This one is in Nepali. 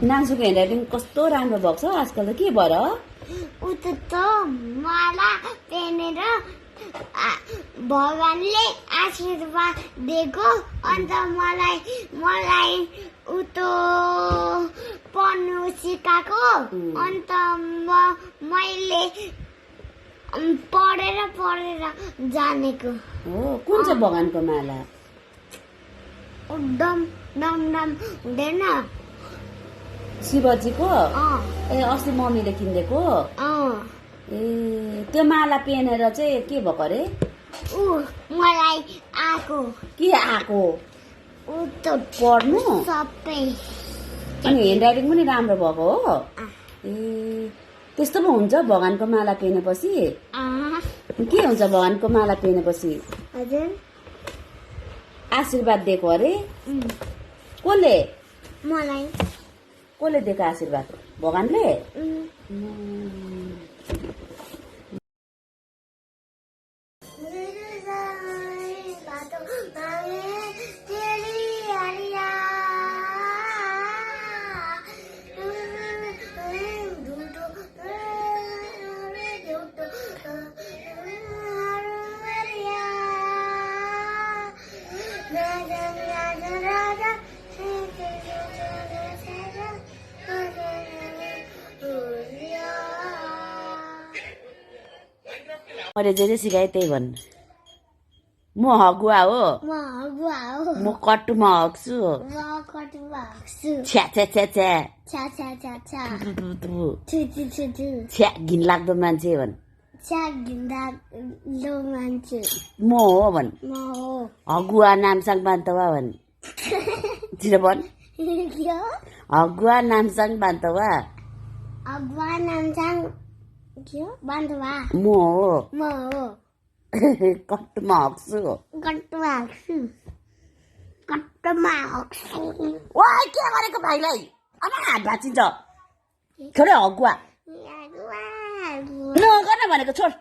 नाङ्सुको ह्यान्डराइटिङ कस्तो राम्रो भएको छ आजकल त के भएर उता त माला पेनेर भगवानले आशीर्वाद दिएको अन्त मलाई उतो पढ्नु सिकाएको अन्त मैले पढेर जानेको हो कुन चाहिँ भगवानको माला डम डम डम हुँदैन शिवजीको ए अस्ति मम्मीले किनिदिएको ए त्यो माला पेनेर चाहिँ के भएको अरे मलाई आएको के आएको उतो पढ्नु सबै अनि ह्यान्डराइटिङ पनि राम्रो भएको हो ए त्यस्तो पो हुन्छ भगवानको माला पेनेपछि के हुन्छ भगवानको माला पेनेपछि हजुर आशीर्वाद दिएको अरे कसले मलाई कसले दिएको आशीर्वाद भगवानले मैले जे जे सिकाएँ त्यही भन् म हगुवा हो म कट्टुमा हग्छु छ्या छ्या छ्या छ्या घिनलाग्दो मान्छे भन् म हो भन् हगुवा नामसाङ बान्तवा भन् छिटो भन् हगुवा नामसाङ बान्तवा म हो कट्टुमा हग्छु वाइ के गरेको भाइलाई आमा हात भाँचिन्छ छोडे हगुवा नगर्न भनेको छोड